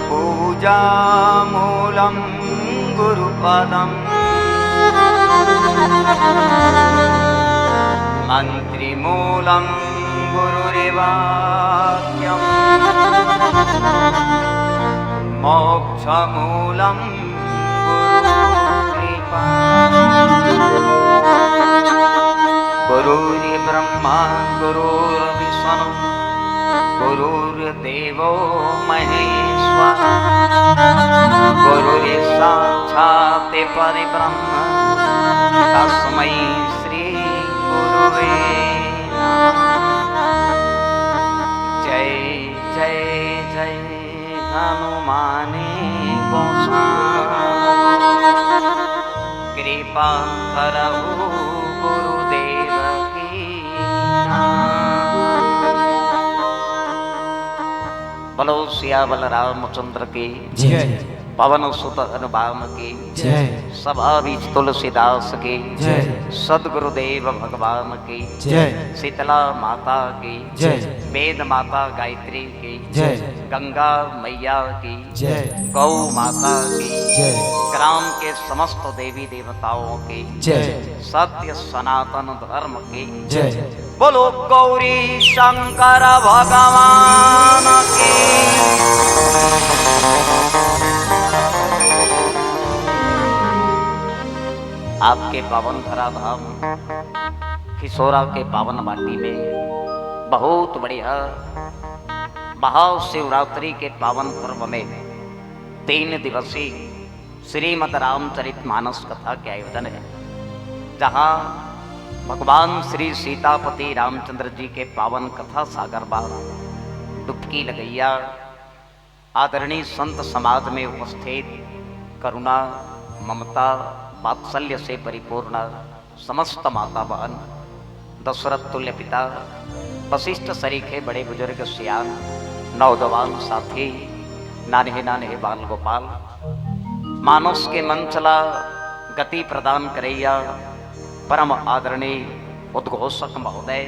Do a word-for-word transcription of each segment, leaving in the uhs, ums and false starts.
पूजामूलं गुरुपदम्। मन्त्रमूलं गुरुर्वाक्यम्। मोक्षमूलं गुरुर्कृपा। गुरुर्ब्रह्मा गुरुर्विष्णु गुरुर्देवो महेश्वर। गुरुर्साक्षात् परब्रह्म तस्मै श्री गुरुवे नमः। जय जय जय हनुमाने गोसाई। कृपा करहु गुरुदेव की। बोलो सियावर रामचंद्र की। जय। पवन सुत हनुमान की। जय। सभा बीच तुलसीदास की। जय। सदगुरुदेव भगवान की। जय। शीतला माता की। जय। वेद माता गायत्री की। जय। गंगा मैया की। जय। गौ माता की। जय। ग्राम के समस्त देवी देवताओं की। जय। सत्य सनातन धर्म की। जय। बोलो गौरी शंकर भगवान की। आपके पावन धराधाम खिसोरा के पावन माटी में बहुत बढ़िया महाशिवरात्रि के पावन पर्व में तीन दिवसीय श्रीमद् रामचरित मानस कथा के आयोजन है, जहां भगवान श्री सीतापति रामचंद्र जी के पावन कथा सागर बा डुबकी लगइया आदरणीय संत समाज में उपस्थित करुणा, ममता, वात्सल्य से परिपूर्ण समस्त माता बहन, दशरथ तुल्य पिता, वशिष्ठ सरीखे बड़े बुजुर्ग सियान, नौजवान साथी, नान्हे नान्हे बाल गोपाल, मानस के मंच ला गति प्रदान करइया परम आदरणीय उद्घोषक महोदय,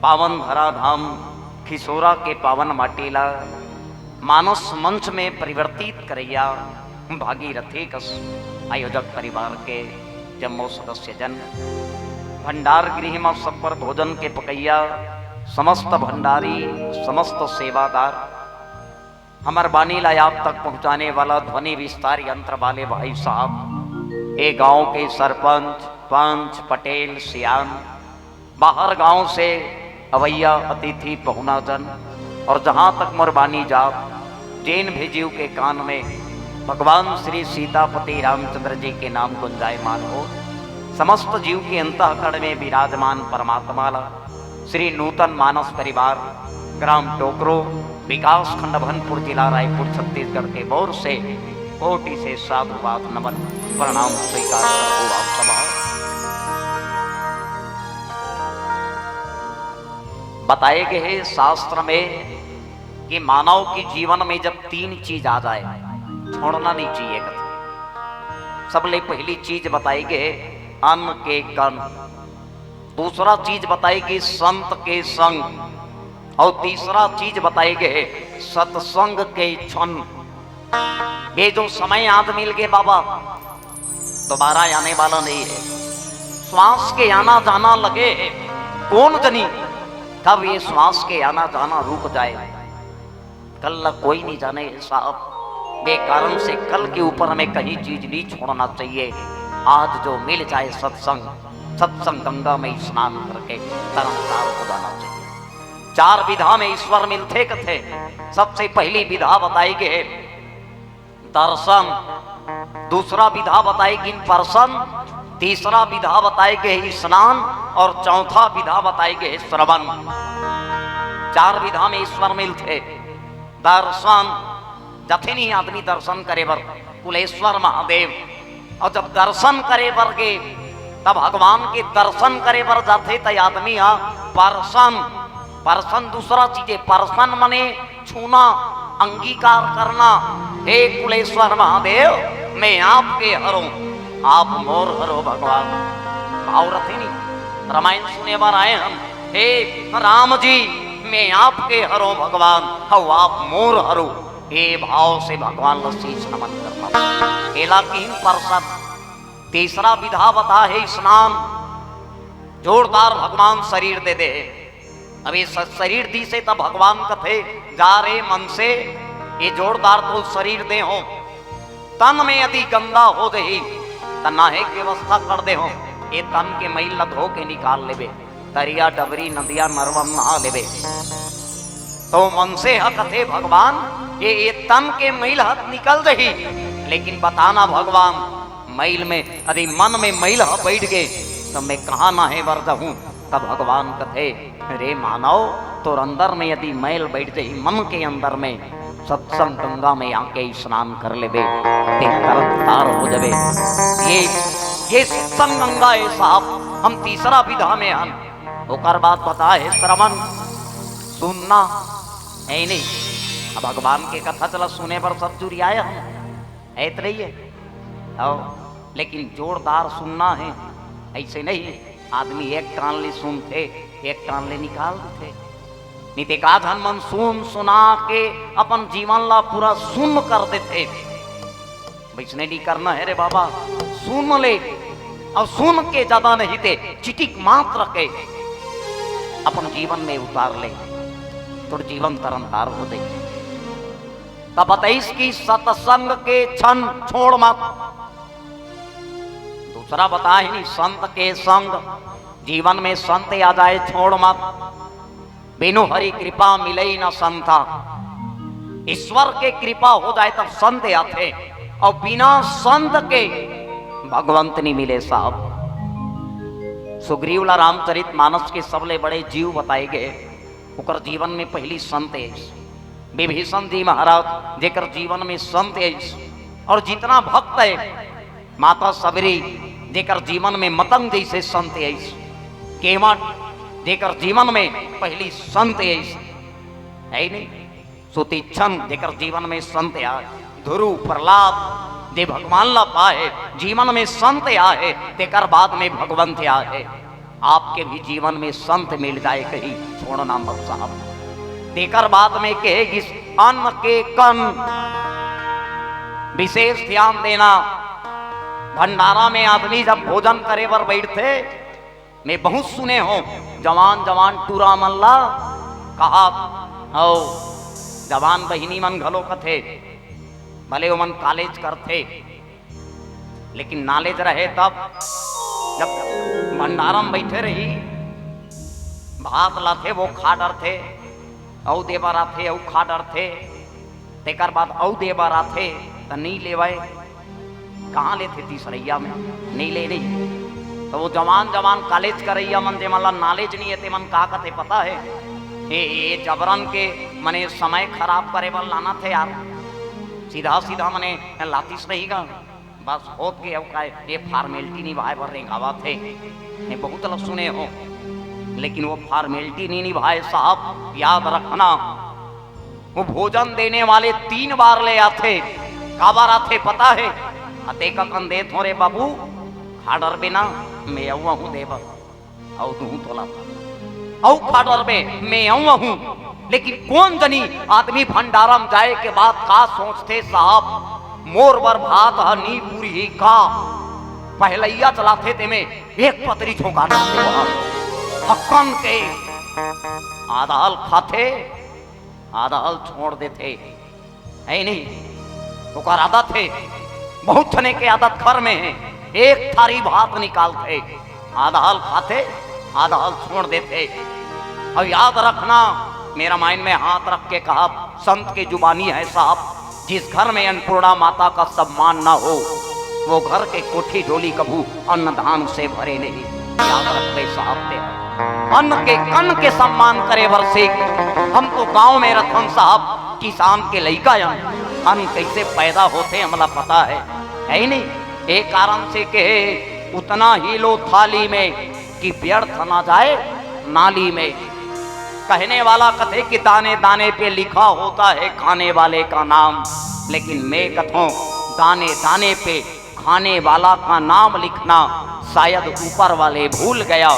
पावन धराधाम खिसोरा के पावन माटी ला मानस मंच में परिवर्तित करइया भागीरथी कस आयोजक परिवार के जम्मो सदस्य जन, भंडार गृह म सब्बर भोजन के पकइया समस्त भंडारी, समस्त सेवादार, हमर बानी ला आप तक पहुंचाने वाला ध्वनि विस्तार यंत्र वाले भाई साहब, ए गांव के सरपंच, पंच, पटेल, सियान, बाहर गांव से अवइया अतिथि पहुना जन, और जहां तक मोर बानी जात, जेन भी जीव के कान में भगवान श्री सीतापति रामचंद्र जी के नाम गुंजायमान हो, समस्त जीव के अंतःकरण में विराजमान परमात्मा ला श्री नूतन मानस परिवार, ग्राम टोकरो, विकास खंड अभनपुर, जिला रायपुर, छत्तीसगढ़ के ओर से कोटि से साधुवाद नमन प्रणाम स्वीकार करहु आप सब। बताए गए हे शास्त्र में कि मानव के जीवन में जब तीन चीज आ जाए, छोड़ना नहीं चाहिए कथे। सबले पहली चीज बताई गए हे अन्न के कन, दूसरा चीज बताई गई संत के संग, और तीसरा चीज बताई गए हे सत्संग के क्षण। ये जो समय आज मिल गए बाबा, दोबारा आने वाला नहीं है। श्वास के आना जाना लगे हे, कौन जनी कब ये श्वास के आना जाना रुक जाए, कल ला कोई नहीं जाने साहब। ये कारण से कल के ऊपर हमें कहीं चीज नहीं छोड़ना चाहिए। आज जो मिल जाए सत्संग, सत्संग गंगा में स्नान करके तरन तार हो जाना चाहिए। चार विधा में ईश्वर मिलथे कथे। सबसे पहली विधा बताई गए हे दर्शन, दूसरा विधा बताई गए हे impression, तीसरा विधा बताई गए हे स्नान, और चौथा विधा बताई गए हे श्रवण। चार विधा में ईश्वर मिलथे। दर्शन, जथे नहीं आदमी दर्शन करे बर कुलेश्वर महादेव, और जब दर्शन करे बर गे, तब भगवान के दर्शन करे बर जाथे, त आदमी हा परसन, परसन दूसरा चीज हे, परसन मने छूना, अंगीकार करना। हे कुलेश्वर महादेव, मैं आपके हरों, आप मोर हरो भगवान। भाव रथे नहीं, रामायण सुने बर आए हम, हे राम जी, मैं आपके हरों भगवान, हव आप मोर हरो। ए भाव से भगवान ल शीश नमन करना। एला किहिन परसन। तीसरा विधा बता हे स्नान। जोरदार भगवान शरीर दे दे हे। अब ये स-, शरीर दिस हे त भगवान कथे, जा रे मनसे, ये जोरदार तो शरीर दे हों, तन में यदि गंदा हो जही, त नहाए के व्यवस्था कर दे हों, ये तन के मैल ल धो के निकाल लेबे, तरिया, डबरी, नदिया, नरवा म नहा लेबे। तो मनसे ह कथे, भगवान, ये, ये तन के मैल ह निकल जही, लेकिन बता ना भगवान, मैल में, यदि मन में मैल ह बइठ गे, त मैं कहाँ नहाए बर जाहूँ? त भगवान कथे, रे मानव, तोर अंदर में यदि मैल बइठ जही, मन के अंदर में, सत्संग गंगा में आके स्नान कर लेबे, ते तरन तार हो जबे। ये, ये सत्संग गंगा हे साहब, हम तीसरा विधा में हन। ओकर बाद बता हे श्रवण, सुनना, हे नहीं? अब भगवान के कथा चला सुने बर सब जुरियाए हम, हे त रहिए। आओ, लेकिन जोरदार सुनना हे, अइसे नहीं, आदमी एक कान ले सुनथे, एक कान ले निकाल देथे। नहीं ते का झन मन सुन सुना के अपन जीवन ला पूरा सुन्न कर देथे। वइसने नहीं करना हे रे बाबा, सुन ले, अउ सुन के ज्यादा नहीं ते चिटिक मात्र के अपन जीवन में उतार ले, तोर जीवन तरन तार हो जही। त बताइस कि सत्संग के क्षण छोड़ मत। दूसरा बता हे नहीं, संत के संग, जीवन में संत आ जाए, छोड़ मत। बिनु हरि कृपा मिलइ न संता। ईश्वर के कृपा हो जाए तब संत आथे, अउ बिना संत के भगवंत नहीं मिले साहब। सुग्रीव ला रामचरित मानस के सबले बड़े जीव बताए गए, ओकर जीवन में पहली संत आइस। विभीषण जी महाराज जेकर जीवन में संत आइस, अउ जितना भक्त हे, माता सबरी जेकर जीवन में मतंग जइसे संत आइस, केवट जेकर जीवन में पहली संत आइस, हे नहीं? सुतीक्षण जेकर जीवन में संत आए, ध्रुव, प्रहलाद जे भगवान ला पाए, जीवन में संत आए, तेकर बाद में भगवंत आए। आपके भी जीवन में संत मिल जाए कही, छोड़ना मत साहब। तेकर बाद में कहे कि अन्न के कन विशेष ध्यान देना। भंडारा में आदमी जब भोजन करे बर बइठथे, मैं बहुत सुने हों, जवान जवान टूरा मन ला कहा, अउ जवान बहिनी मन घलो कथे, भले ओमन कॉलेज करथे, लेकिन नॉलेज रहे तब, जब भंडारा म बइठे रही, भात लाथे, वो खा डरथे, अउ दे बर आथे, अउ खा डरथे, तेकर बाद अउ दे बर आथे, त नइ लेवय। कहाँ लेथे तीसरइया में? नइ ले, नइ। त वो जवान, जवान कॉलेज करइया मन, जेमन ला नॉलेज नइ हे, तेमन का कथे पता हे? ए, ए जबरन के, मने समय खराब करे बर लानथे यार। सीधा, सीधा मने लातिस नहीं गा। बस होत के अउ काय, ये फॉर्मेलिटी निभाए बर रेंगावत हे। मैं बहुत ल सुने हों, लेकिन वो फॉर्मेलिटी नहीं निभाए साहब। याद रखना, वो भोजन देने वाले तीन बार ले आथे। काबर आथे पता हे? अतेक अकन देत हों रे बाबू, खा डरबे ना, मैं अउ आहूँ दे बर। अउ दूहूँ तोला। अउ खा डरबे, मैं अउ आहूँ। लेकिन कोन जनी आदमी भंडारा म जाए के बाद का सोचथे साहब, मोर बर भात ह नी पुरही का? पहलइया चलाथे तेमे एक पतरी झोंका डालथे वहाँ। हक्कन के आधा ल खाथे, आधा ल छोड़ देथे। हे नहीं, ओकर आदत हे, बहुत झने के आदत घर में हे, एक थारी भात निकालथे, आधा ल खाथे, आधा ल छोड़ देथे। अउ याद रखना, मेरा माइंड में हाथ रख के कहा, संत के जुबानी है साहब, जिस घर में अन्नपूर्णा माता का सम्मान ना हो, वो घर के कोठी झोली कभू अन्न धान से भरे नहीं। याद रखबे साहब ते। अन्न के कन के सम्मान करे बर सीख। हम तो गांव में रथन साहब, किसान के लइका अन। अन्न कइसे पैदा होथे हमला पता हे, हे नहीं? ए कारण से कहे, उतना ही लो थाली में कि व्यर्थ ना जाए नाली में। कहने वाला कथे कि दाने दाने पे लिखा होता है खाने वाले का नाम, लेकिन मैं कथों दाने दाने पे खाने वाला का नाम लिखना शायद ऊपर वाले भूल गया,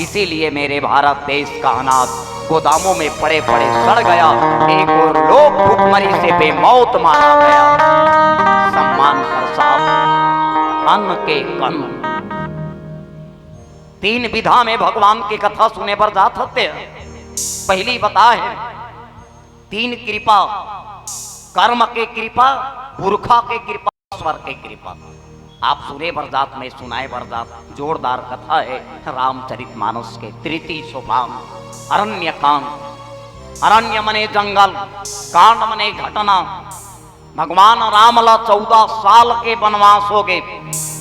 इसीलिए मेरे भारत देश का अनाज गोदामों में पड़े पड़े सड़ गया। एक और लोग भुखमरी से बेमौत मारा गया। सम्मान कर साहब, अन्न के कण। तीन विधा में भगवान की कथा सुने बर जात हते। पहली बता है तीन कृपा, कर्म के कृपा, पुरखा के कृपा, ईश्वर के कृपा। आप सुने बर जात, मैं सुनाए बर जात, जोरदार कथा है रामचरित मानस के तृतीय सोपान, अरण्य कांड। अरण्य मने जंगल, कांड मने घटना। भगवान राम ला चौदह साल के बनवास हो गए,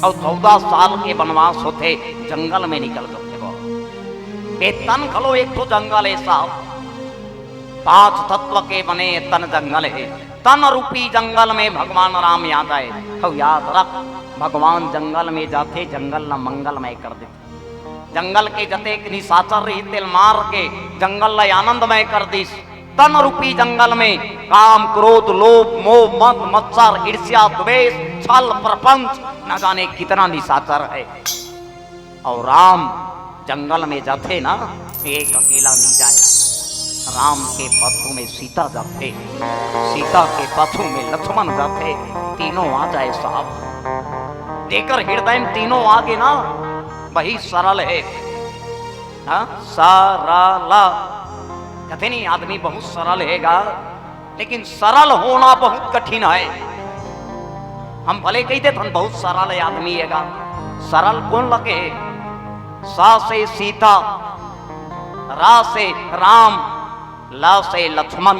और चौदह साल के बनवास होते जंगल में निकल गए। ये तन घलो एक ठो जंगल है साहब, पांच तत्व के बने तन जंगल है। तन रूपी जंगल में भगवान राम आ जाए। हव याद रख, भगवान जंगल में जाथे, जंगल ला मंगलमय कर देथे। जंगल के जतेक निशाचर रही तेल मार के जंगल ला आनंदमय कर दिस। तन रूपी जंगल में काम, क्रोध, लोभ, मोह, मद, मत्सर, ईर्ष्या, द्वेष, छल, प्रपंच, न जाने कितना निशाचर है। और राम जंगल में जाथे ना, एक अकेला नहीं जाए। राम के पथू में सीता जाथे, सीता के पथू में लक्ष्मण जाथे, तीनों आ जाए साहब। जेकर हृदय में तीनों आगे ना, वही सरल है। हाँ, सरल। कथे नहीं, आदमी बहुत सरल हैगा, लेकिन सरल होना बहुत कठिन है। हम भले कहिथे थन बहुत सरल आदमी हैगा, सरल कोन लगे? स से सीता, र से राम, ल से लक्ष्मण,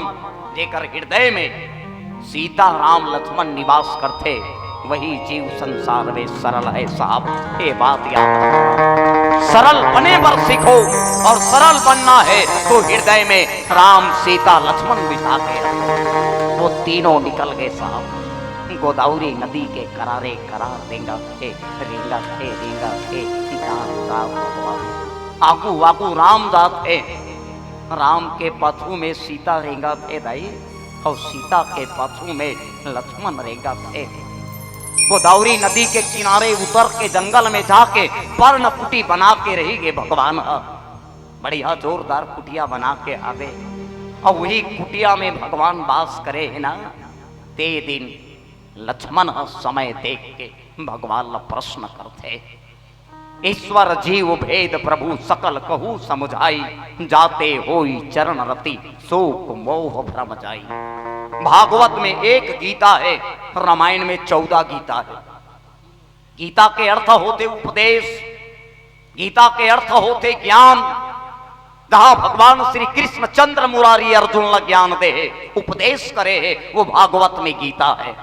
जेकर हृदय में सीता राम लक्ष्मण निवास करथे, वही जीव संसार में सरल है साहब। ये बात याद रखना, सरल बने बर सीखो, और सरल बनना है तो हृदय में राम सीता लक्ष्मण बिठा के रखो। वो तीनों निकल गए साहब। गोदावरी नदी के करारे करार रेंगथे, रेंगथे, रेंगथे, सीता राम भगवान आगू आगू राम जाथे। राम के पथू में सीता रेंगथे दाई, और सीता के पथू में लक्ष्मण रेंगथे। गोदावरी नदी के किनारे उतर के जंगल में जाके पर्ण कुटी बना के रही गे भगवान ह। बढ़िया जोरदार कुटिया बना के आवे, और वही कुटिया में भगवान वास करे है ना। ते दिन लक्ष्मण ह समय देख के भगवान ला प्रश्न करथे, ईश्वर जीव भेद प्रभु सकल कहू समुझाई, जाते होई चरण रति शोक मोह भ्रम जाई। भागवत में एक गीता है, रामायण में चौदह गीता है। गीता के अर्थ होथे उपदेश, गीता के अर्थ होथे ज्ञान। जहां भगवान श्री कृष्ण चंद्र मुरारी अर्जुन ला ज्ञान दे है, उपदेश करे है, वो भागवत में गीता है।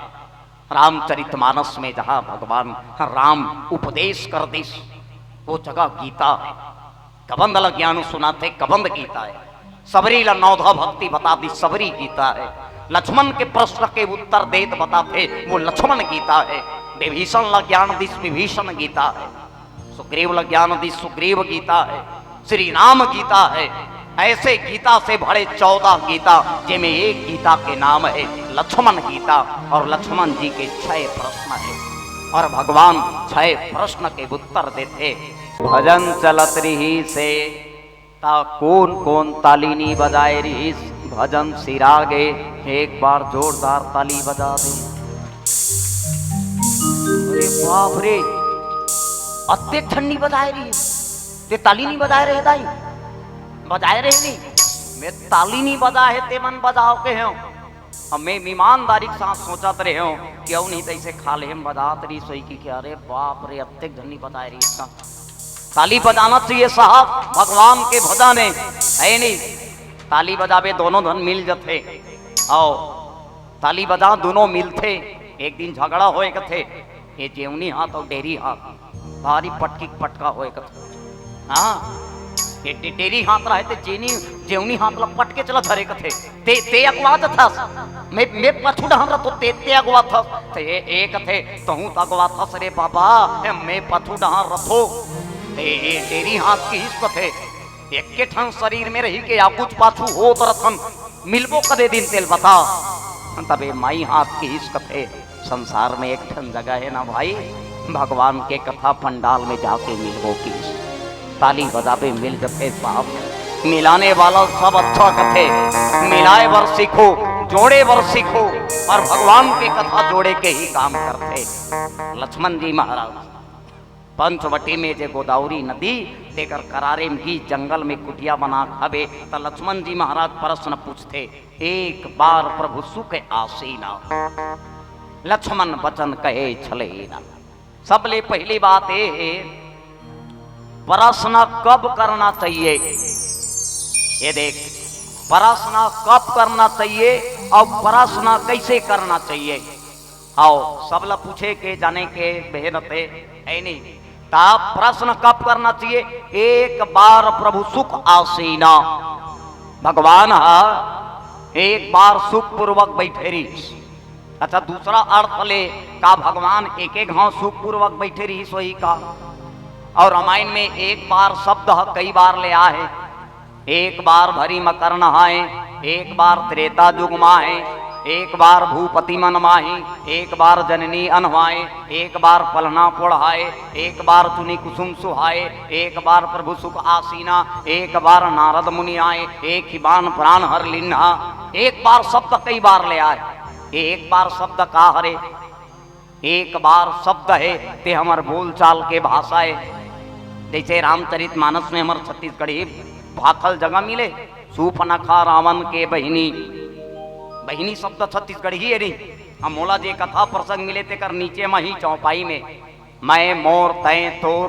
रामचरितमानस में जहां भगवान राम उपदेश कर दिस, वो जगह गीता है। कबंध ला ज्ञान सुनाथे, कबंध गीता है। सबरी ला नवधा भक्ति बता दिस, सबरी गीता है। लक्ष्मण के प्रश्न के उत्तर देत बताथे, वो लक्ष्मण गीता है। विभीषण ला ज्ञान दिस, विभीषण गीता है। सुग्रीव ला ज्ञान दिस, सुग्रीव गीता है। श्री राम गीता है। ऐसे गीता से भरे चौदह गीता, जेमे एक गीता के नाम है लक्ष्मण गीता, और लक्ष्मण जी के छह प्रश्न है, और भगवान छह प्रश्न के उत्तर देथे। भजन चलत रिहिसे, त कोन कोन ताली नी बजाए रिहिस? भजन सिरा गे, एक बार जोरदार ताली बजा दे। अरे बाप रे, अतेक ठन नी बजाए रिहिस। ते ताली नी बजाए रहे दाई? बजाए रहे नी? मैं ताली नी बजाए हे, ते मन बजाव कहेंव। अब मैं ईमानदारी के साथ सोचत रहेंव कि अउ नहीं तइसे खाल्हे म बजात रहिस होही कि, कि अरे बाप रे, अतेक झन नी बजाए रहिस का। ताली बजाना चाहिए साहब, भगवान के भजन हे, है नहीं? ताली बजाबे दोनों झन मिल जथे। आओ, ताली बजा, दोनों मिलथे। एक दिन झगड़ा होए कथे, ये जेवनी हाथ अउ डेरी हाथ भारी पटकी पटका होए कथे। हाँ, ये डे-, डेरी हाथ रहे ते जेनी, जेवनी हाथ ला पटके चला धरे कथे। ते, ते अगवा जथस, मैं, मैं पछू डहन रथो, ते, ते अगवा थस। ते ए, ए कथे, तहूँ त अगवा थस रे बाबा, ए, मैं पछू डहन रथो। ए, ए, डेरी हाथ किहिस कथे, एके ठन शरीर में रही के आगूच पाछू होत रथन, मिलबो कदे दिन तेल बता। तबे माई हाथ किहिस कथे, संसार में एक ठन जगह है ना भाई, भगवान के कथा पंडाल में जाके मिलबो किस। ताली बजाबे मिल जथे साहब। मिलाने वाला सब अच्छा कथे, मिलाए बर सीखो, जोड़े बर सीखो, और भगवान के कथा जोड़े के ही काम करथे। लक्ष्मण जी महाराज पंचवटी में जे गोदावरी नदी, तेकर करारे में गीत जंगल में कुटिया बना हवे, त लक्ष्मण जी महाराज प्रश्न पूछथे, एक बार प्रभु सुख आसीना, लक्ष्मण वचन कहे छलहीना। सबले पहली बात ये है, प्रश्न कब करना चाहिए? ये देख, प्रश्न कब करना चाहिए और प्रश्न कैसे करना चाहिए? आओ, सबला पूछे के जाने के मेहनत है, है नहीं? ता प्रश्न कब करना चाहिए? एक बार प्रभु सुख आसीना, भगवान हा एक बार सुखपूर्वक बैठे रहिस। अच्छा, दूसरा अर्थ ले, का भगवान एक एक घाव सुखपूर्वक बैठे रहिस होही का? और रामायण में एक बार शब्द ह कई बार ले आए हे। एक बार भरी मकर नहाए, एक बार त्रेता युग माहे, एक बार भूपति मन माही, एक बार जननी अनवाए, एक बार पलना पोढ़ाए, एक बार चुनी कुसुम सुहाए, एक बार प्रभु सुख आसीना, एक बार नारद मुनि आए, एक ही बाण प्राण हर लिन्हा। एक बार शब्द कई बार ले आए। ये एक बार शब्द का हरे? एक बार शब्द है, ते हमर बोलचाल के भाषा है। जैसे रामचरित मानस में हमर छत्तीसगढ़ी भाखल जगह मिले, सूपनखा रावण के बहिनी, बहिनी शब्द छत्तीसगढ़ी है नहीं। हम मोला जे कथा प्रसंग मिले, तेकर नीचे म ही चौपाई में मैं, मोर, तैं, तोर,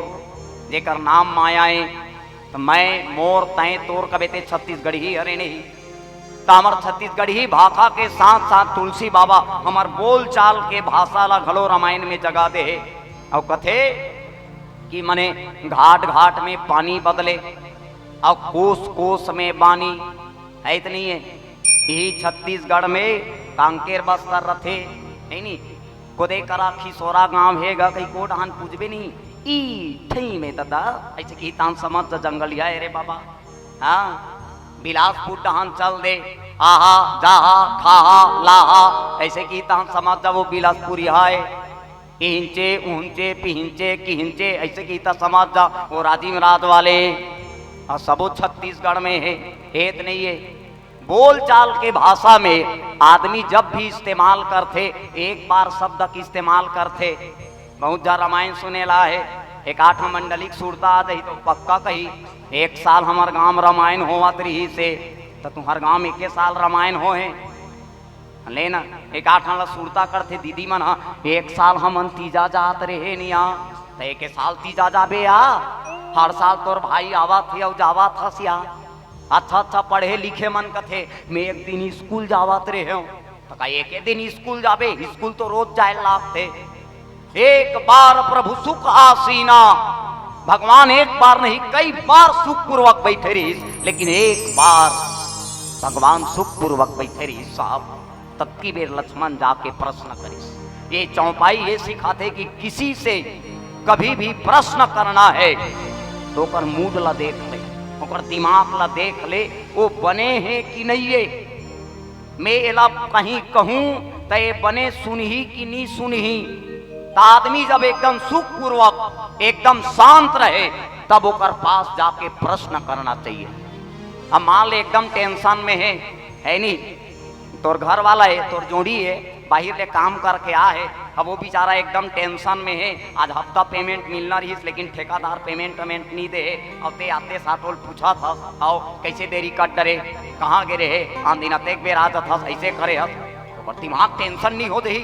जेकर नाम माया ए, त मैं, मोर, तैं, तोर कबे ते छत्तीसगढ़ी हरे नहीं। त हमर छत्तीसगढ़ी भाखा के साथ-साथ तुलसी बाबा हमर बोलचाल के भाषा ला घलो रामायण में जगा दे हे। अउ कथे कि मने घाट-घाट में पानी बदले अउ कोस-कोस में बानी, है त नहीं है? इही छत्तीसगढ़ में कांकेर बस्तर रथे, है नी? कोदे करा खिसोरा गांव हे गा, कहीं को डहान पूछबे नहीं। ई ठई में ददा, ऐसे कि तान समझ जा जंगलिया, अरे बाबा। हाँ, बिलासपुर डहान चल दे, आहा, जाहा, खाहा, लाहा, ऐसे कि तान समझ जा वो बिलासपुरी हाय। इहिंचे, उहिंचे, पिहिंचे, किहिंचे, ऐसे कि ता समझ जा वो राजिम राज वाले। और सबो छत्तीसगढ़ में है, हेत नहीं है। बोलचाल के भाषा में आदमी जब भी इस्तेमाल करथे, एक बार शब्द के इस्तेमाल करथे। बहुत झन रामायण सुने ला हे, एक आठ मंडली के सुरता आ जाही तो पक्का कही, "एक साल हमर गांव रामायण होवत रहिस हे।" त तुंहर गांव एके साल रामायण होहे? ले ना, एक आठ ला सुरता करथे दीदी मन ह, "एक साल हमन तीजा जात रहे निया।" त एके साल तीजा जाबे या? हर साल तोर भाई आवत हे अउ जावत हस या। अच्छा अच्छा पढ़े लिखे मन कथे, "मैं एक दिन स्कूल जावत रहेंव।" त का एके दिन स्कूल जाबे? स्कूल तो रोज जाए लागथे। एक बार प्रभु सुख आसीना, भगवान एक बार नहीं, कई बार सुखपूर्वक बैठे रहिस, लेकिन एक बार भगवान सुखपूर्वक बैठे रहिस साहब। ततकी बेर लक्ष्मण जाके प्रश्न करिस। ये चौपाई ये सिखाथे कि किसी से कभी भी प्रश्न करना है तो ओकर मूड ला देख ले, ओकर दिमाग ला देख ले, वो बने हे कि नहीं हे। मैं एला कहीं कहूं त ये बने सुनही कि नी सुनही। त आदमी जब एकदम सुखपूर्वक, एकदम शांत रहे, तब ओकर पास जाके प्रश्न करना चाहिए। अब मान ले एकदम टेंशन में है, है नी, तोर घर वाला है, तोर जोड़ी है, बाहिर ले काम करके आ है, अब वो बेचारा एकदम टेंशन में है। आज हफ्ता पेमेंट मिलना रहिस, लेकिन ठेकादार पेमेंट वेमेंट नहीं दे है। अब ते आते साथ ओल पूछत हस, "आओ, कैसे देरी कर डरे, कहाँ गे रहे, आन दिन अतेक बेर आ जात हस, ऐसे करे हस।" ओकर दिमाग टेंशन नहीं हो देही।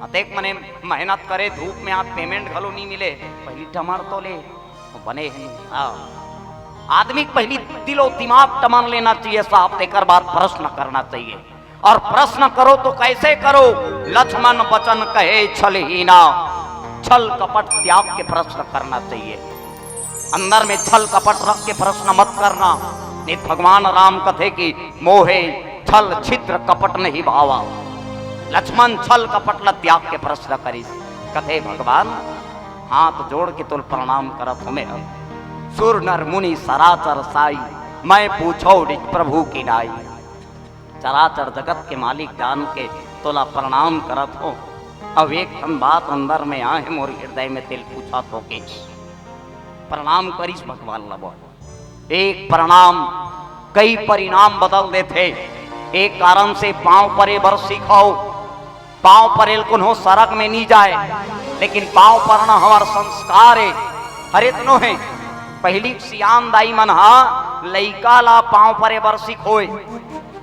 अतेक मने मेहनत करे, धूप में आज पेमेंट घलो नहीं मिले, पहली टमर तो ले, बने है। हाँ। आदमी के पहली दिलो दिमाग टमन लेना चाहिए साहब, तेकर बाद प्रश्न करना चाहिए। और प्रश्न करो तो कैसे करो? लक्ष्मण वचन कहे छलहीना, छल कपट त्याग के प्रश्न करना चाहिए। अंदर में छल कपट रख के प्रश्न मत करना। नहीं भगवान राम कथे कि मोहे छल छिद्र कपट नहीं भावा। लक्ष्मण छल कपट ला त्याग के प्रश्न करिस। कथे भगवान, हाथ जोड़ के तोल प्रणाम करत हूँ मैं। सुर नर मुनि सराचर साई, मैं पूछो निज प्रभु की नाई। चराचर जगत के मालिक जान के तोला प्रणाम करत हो। अब एक ठन बात अंदर में आए मोर हृदय में, तेल पूछा तो के प्रणाम करिस भगवान ला बोल। एक प्रणाम कई परिणाम बदल देथे। एक कारण से पांव परे बर सिखाओ, पांव परेल कोनो सरग में नी जाए, लेकिन पांव परना हमार संस्कार है। हरे तनो है, पहली सियान दाई मन हा लइका ला पांव परे बर सिखोए।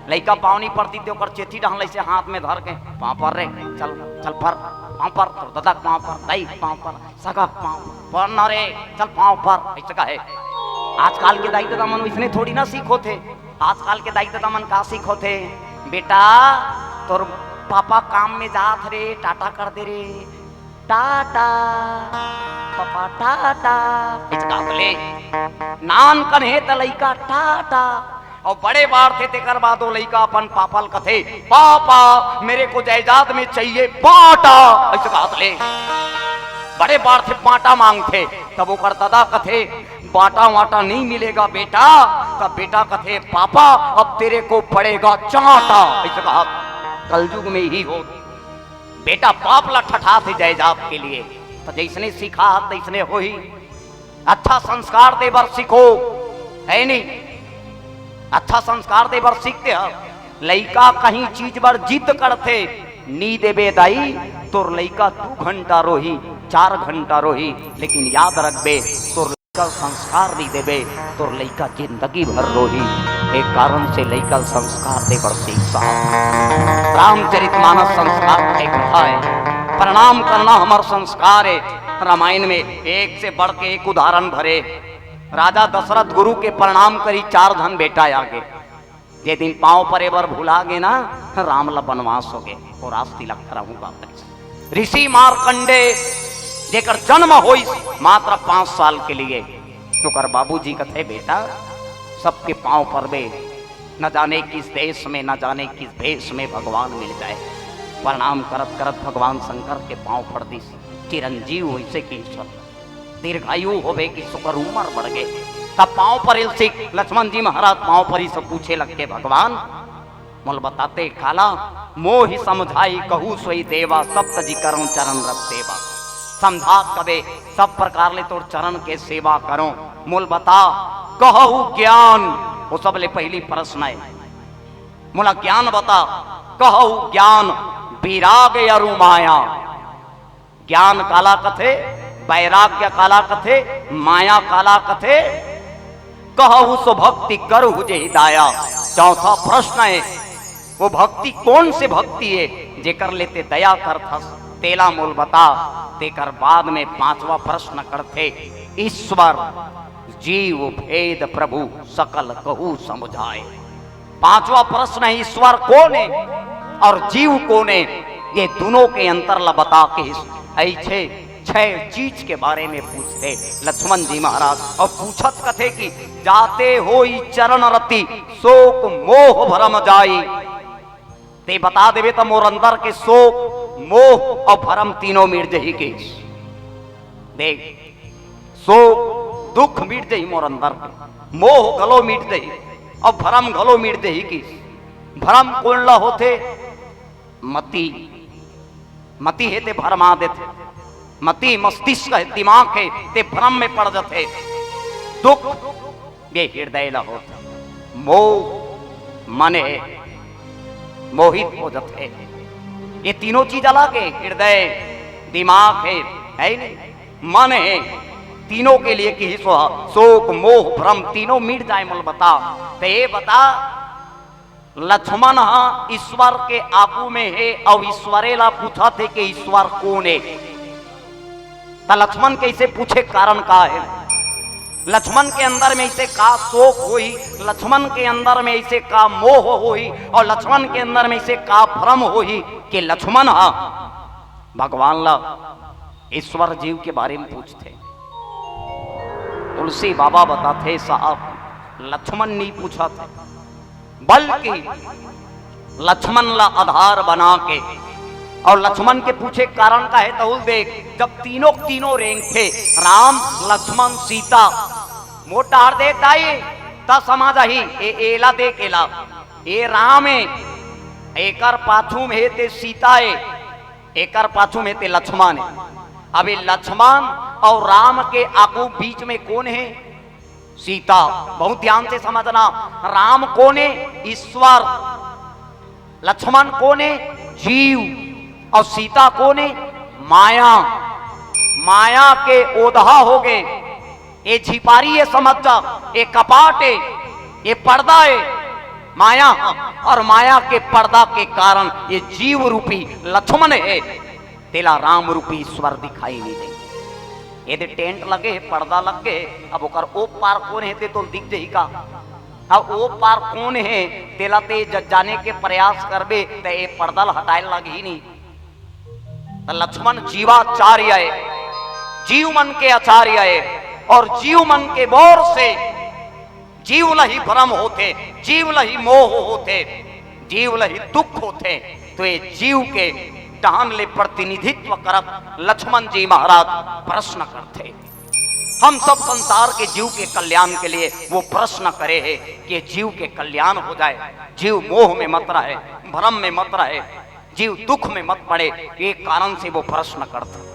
लइका पांव नी परती ते ओकर चेथी डहन लइसे हाथ में धर के, "पांव पर रे, चल, चल पर, पांव पर, तोर ददा पांव पर, दाई पांव पर, सगा पांव पर न रे, चल पांव पर," ऐसे कहे। आजकल के दाई ददा मन वैसने थोड़ी ना सीखोथे। आजकल के दाई ददा मन का सीखोथे, "बेटा, तोर पापा काम में जात रे, टाटा कर दे रे, टाटा, पापा टाटा," ऐसे कहत ले। नान कन हे त लइका टाटा, अउ बड़े बाढ़थे तेकर बाद वो लइका अपन पापा ल कथे, "पापा, मेरे को जायदाद में चाहिए बांटा," ऐसे कहत ले। बड़े बाढ़थे बांटा मांगथे, तब ओकर ददा कथे, "बांटा वांटा नहीं मिलेगा बेटा।" तब बेटा कथे, "पापा, अब तेरे को पड़ेगा चांटा," ऐसे कहत। कलयुग में ही हो, बेटा बाप ला ठठाथे जायदाद के लिए, तो जैसने सिखा तैसने होही। अच्छा संस्कार दे बर सीखो, है नी? अच्छा संस्कार दे बर सीखते ह। लइका कहीं चीज बर जिद करथे, "नी देबे दाई," तोर लइका दू घंटा रोही, चार घंटा रोही, लेकिन याद रखबे, तोर लइका संस्कार नी देबे, तोर लइका जिंदगी भर रोही। एक कारण से लइका संस्कार दे बर सीख साहब। रामचरितमानस संस्कार के कथा है, प्रणाम करना हमार संस्कार है। रामायण में एक से बढ़ के एक उदाहरण भरे। राजा दशरथ गुरु के प्रणाम करी, चार झन बेटा आगे। जे दिन पांव परे बर भुला गे ना, राम ला बनवास हो गे। और आज तिलक कराहूं बाप रे। ऋषि मार्कंडे, जेकर जन्म होइस मात्र पांच साल के लिए, ओकर बाबूजी कथे, "बेटा, सबके पांव परबे, न जाने किस देश में, न जाने किस भेष में भगवान मिल जाए।" प्रणाम करत करत भगवान शंकर के पांव पर दिस। चिरंजीव होइसे कि ईश्वर दीर्घायु होवे कि सुकर उमर बढ़ गे। तब पांव परिल सिख लक्ष्मण जी महाराज पांव परी से पूछे लग के, "भगवान, मोल बताते काला, मोहि समझाई कहू सोई देवा, सब तजी करो चरण रस सेवा।" समझा कबे सब प्रकार ले तोर चरण के सेवा करो, मोल बता कहू ज्ञान। वो सबले पहली प्रश्न है, मोला ज्ञान बता, कहू ज्ञान विराग अरु माया। ज्ञान काला कथे, वैराग्य काला कथे, माया काला कथे, कहहु सो भक्ति करहु जेहि दाया। चौथा प्रश्न है, वो भक्ति कौन से भक्ति है जेकर ले ते दया करथस, तेला मोल बता। तेकर बाद में पांचवा प्रश्न करथे, ईश्वर जीव भेद प्रभु सकल कहू समुझाए। पांचवा प्रश्न है, ईश्वर कौन है और जीव कौन है? ये दोनों के अंतर ला बता के इस ऐसे छह चीज के बारे में पूछते लक्ष्मण जी महाराज। और पूछत कथे कि जाते होई चरण रति शोक मोह भरम जाई। ते बता देवे त मोर अंदर के शोक, मोह और भरम तीनों मिट जही के। देख, शोक, दुख मिट जही मोर अंदर के, मोह घलो मिट जही और भरम घलो मिट जही कि। भरम कोन ला होथे? मति। मति हे ते भरमा देथे। मति मस्तिष्क हे, दिमाग हे, ते भ्रम में पड़ जथे। दुख ये हृदय ला होथे। मोह मन हे, मोहित हो जथे। ये तीनों चीज अलग हे, हृदय, दिमाग हे, है ही नहीं, मन हे। तीनों के लिए किहिस हे, शोक, मोह, भ्रम तीनों मिट जाए मोल बता। ते ये बता, लक्ष्मण ह ईश्वर के आगू में हे अउ ईश्वरे ला पूछत हे कि ईश्वर कोन हे। त लक्ष्मण कइसे पूछे, कारण का हे? लक्ष्मण के अंदर में इसे का शोक होही, लक्ष्मण के अंदर में इसे का मोह होही अउ लक्ष्मण के अंदर में इसे का भ्रम होही कि लक्ष्मण ह भगवान ला, ईश्वर जीव के बारे में पूछथे। तुलसी बाबा बताथे, साहब, लक्ष्मण नहीं पूछत हे, बल्कि लक्ष्मण ला आधार बना के अउ लक्ष्मण के पूछे कारण का हे, तहुल देख, जब तीनों तीनों रेंगथे, राम, लक्ष्मण, सीता, मोर डाहर देख दाई, त समझ आही, ए, एला देख, एला, ए राम हे, एकर पाछू में हे ते सीता हे, एकर पाछू में ते लक्ष्मण हे। अभी लक्ष्मण अउ राम के आगू बीच में कोन हे? सीता। बहुत ध्यान से समझना, राम कोन हे? ईश्वर। लक्ष्मण कोन हे? जीव। अउ सीता कोन हे? माया। माया के ओधा होगे। ये झिपारी हे, समझ जा, ये कपाट हे, ये पर्दा हे, माया। अउ माया के पर्दा के कारण ये जीव रूपी लक्ष्मण हे, तेला राम रूपी ईश्वर दिखाई नइ दे। एदे टेंट लगे हे, पर्दा लग गे हे, अब ओकर ओ पार कोन हे ते तो दिख जही का? अब ओ पार कोन हे तेला ते ज-, जाने के प्रयास करबे त ए पर्दा ल हटाए लगही नहीं। त लक्ष्मण जीवाचार्य हे, जीव मन के आचार्य हे, अउ जीव मन के बोर से जीव ल ही भ्रम होथे, जीव ल ही मोह होथे, जीव ल ही दुख होथे, तो ये जीव के डहन ले प्रतिनिधित्व करत लक्ष्मण जी महाराज प्रश्न करथे। हम सब संसार के जीव के कल्याण के लिए वो प्रश्न करे हे कि जीव के कल्याण हो जाए, जीव मोह में मत रहे, भ्रम में मत रहे, जीव दुख में मत पड़े, ये कारण से वो प्रश्न करथे।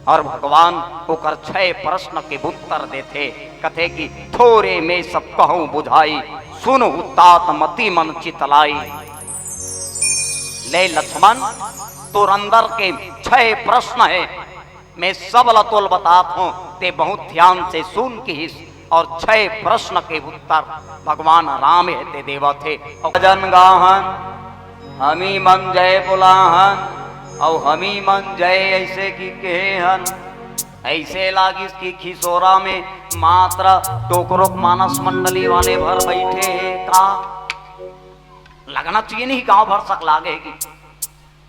अउ भगवान ओकर छह प्रश्न के उत्तर देथे, कथे कि थोरे में सब कहूं बुझाई, सुनहु तात मति मन चितलाई। ले लक्ष्मण, तोर अंदर के छह प्रश्न हे, मैं सब ल तोल बतात हूं, ते बहुत ध्यान से सुन किहिस। अउ छह प्रश्न के उत्तर भगवान राम हे ते देवत हे। अउ भजन गाहन, हमी मन जय बोलाहन, अउ हमी मन जय ऐसे कि कहे हन, ऐसे लागिस कि खिसोरा में मात्र टोकरोक मानस मंडली वाले भर बैठे हे का? लगना चाहिए नहीं, गांव भर सक लागे कि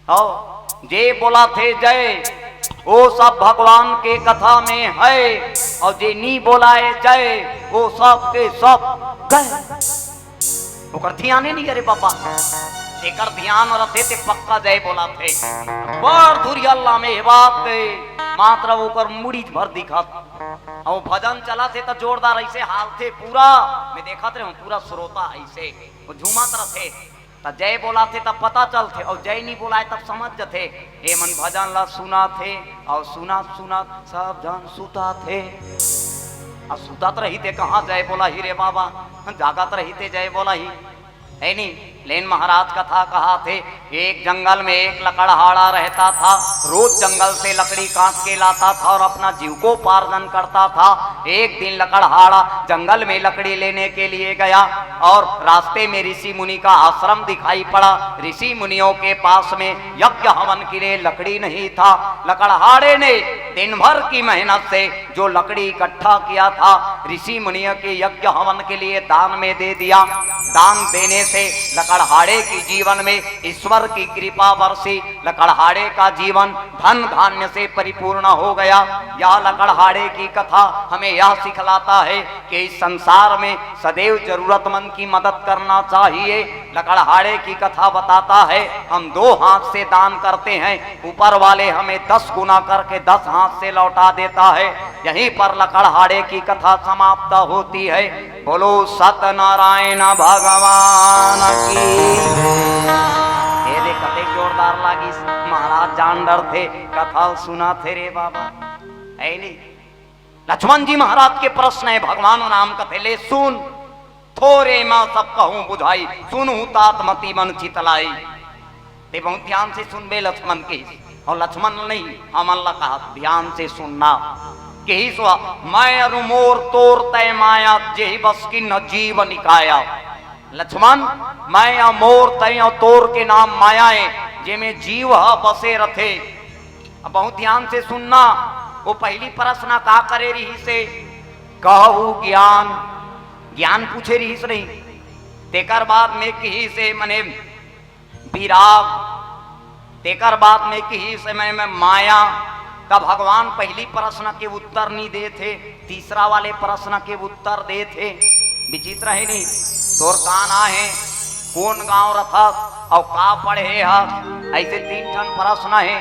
हो, जे बोलाथे जय, वो सब भगवान के कथा में हे, अउ जे नी बोलाए जय, वो सब के सब गय। ओकर धियाने नहीं, अरे बाबा, एकर धियान रथे ते पक्का जय बोलाथे। बड़ धुरियल्ला में हे बात, मात्र ओकर मुड़ी भर दिखत। अउ भजन चलथे त जोरदार ऐसे हालथे पूरा, मैं देखत रहूं पूरा श्रोता ऐसे, वो झूमत रथे। त जय बोलाथे तब पता चलथे, अउ जय नी बोलाए तब समझ जथे। ए मन भजन ला सुनाथे, अउ सुनत सुनत सब झन सुताथे। अउ सुतत रहिथे, कहां जय बोलाही रे बाबा, जागत रहिथे जय बोलाही, हे नी? लेन महाराज कथा कहाथे, एक जंगल में एक लकड़हारा रहता था। रोज जंगल से लकड़ी काट के लाता था अउ अपना जीविकोपार्जन करता था। एक दिन लकड़हारा जंगल में लकड़ी लेने के लिए गया अउ रास्ते में ऋषि मुनि का आश्रम दिखाई पड़ा। ऋषि मुनियों के पास में यज्ञ हवन के लिए लकड़ी नहीं था। लकड़हारे ने दिन भर की मेहनत से जो लकड़ी इकट्ठा किया था, ऋषि मुनियों के यज्ञ हवन के लिए दान में दे दिया। दान देने से लकड़हारे के जीवन में ईश्वर की कृपा बरसी। लकड़हारे का जीवन धन धान्य से परिपूर्ण हो गया। यह लकड़हारे की कथा हमें यह सिखलाता है कि इस संसार में सदैव जरूरतमंद की मदद करना चाहिए। लकड़हारे की कथा बताता है, हम दो हाथ से दान करते हैं, ऊपर वाले हमें दस गुना करके दस हाथ से लौटा देता है। यहीं पर लकड़हारे की कथा समाप्त होती है। बोलो सत्यनारायण भगवान की। ये देख, कतेक जोरदार लागिस। महाराज जान डरथे, कथा सुनाथे रे बाबा। हे नी? लक्ष्मण जी महाराज के प्रश्न हे, भगवान राम कथे, ले सुन, थोरे मा सब कहूं बुझाई, सुनहु तात मति मन चितलाई। ते बहुत ध्यान से सुनबे लक्ष्मण के, अउ लक्ष्मण नहीं, हमन ला कहा ध्यान से सुनना। कहिस वा, मैं अरु मोर तोर तय माया, जेहि बस किन्ह जीव निकाया। लक्ष्मण, मैं अउ मोर, तय अउ तोर के नाम माया हे, जेमे जीव ह बसे रथे। अब बहुत ध्यान से सुनना, वो पहली प्रश्न का करे रिहिस हे? कहु ज्ञान, ज्ञान पूछे रिहिस नहीं। तेकर बाद में किहिस हे, मने विराग, तेकर बाद में किहिस हे, मने माया। त भगवान पहली प्रश्न के उत्तर नहीं देथे, तीसरा वाले प्रश्न के उत्तर देथे। विचित्र हे नहीं? तोर का नाम हे, कोन गांव रथस, अउ का पढ़े हस? ऐसे तीन ठन प्रश्न हे।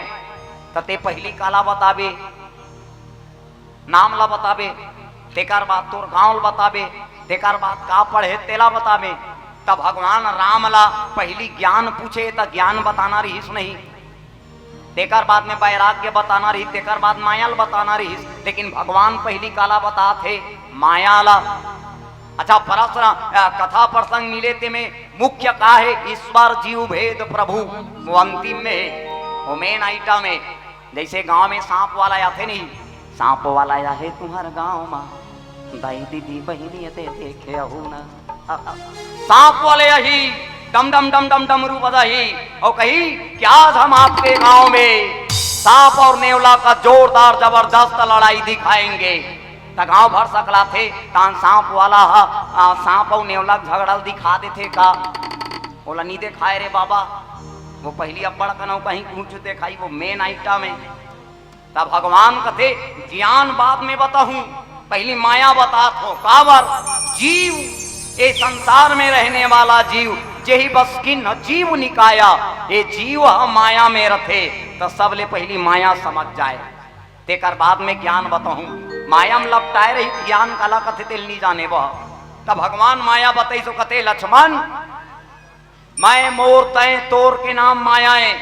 त ते पहली काला बताबे, नाम ला बताबे, तेकर बाद तोर गांव ला बताबे, तेकर बाद का पढ़े तेला बताबे। त भगवान राम ला पहली ज्ञान पूछे त ज्ञान बताना रिहिस नहीं। तेकर बाद में वैराग्य बताना रहिस, तेकर बाद माया ल बताना रहिस, लेकिन भगवान पहिली काला बतात हे? माया ला। अच्छा, प्रश्न, अ, कथा प्रसंग मिले ते में मुख्य का हे? ईश्वर जीव भेद प्रभु, वो अंतिम में हे, वो main item हे। जैसे गांव में सांप वाला आथे नहीं, सांप वाला आए तुम्हार गांव मा, दाई दीदी बहिनी ते देखे अहू ना। सांप वाले आही, डम डम डम डम डमरू बजाही, और कही कि आज हम आपके गांव में सांप और नेवला का जोरदार जबरदस्त लड़ाई दिखाएंगे। त गांव भर सकलाथे, तान सांप वाला ह, आ, सांप और नेवला के झगड़ा दिखा देथे का? ओला नी देखाए रे बाबा, वो पहिली अब्बड़ कनऊ कहीं कुछ देखाई, वो main item हे। तब भगवान कथे, ज्ञान बाद में बताहूं, पहिली माया बतात हों। काबर? जीव, ये संसार में रहने वाला जीव, जेही बस किन्ह जीव निकाया, ये जीव ह माया में रथे, त सबले पहिली माया समझ जाए, तेकर बाद में ज्ञान बताहूं। माया में लपटाए रही, ज्ञान काला कथे तेल नी जाने बह। तब भगवान माया बताइस, कथे, लक्ष्मण, मैं मोर तय तोर के नाम माया हे।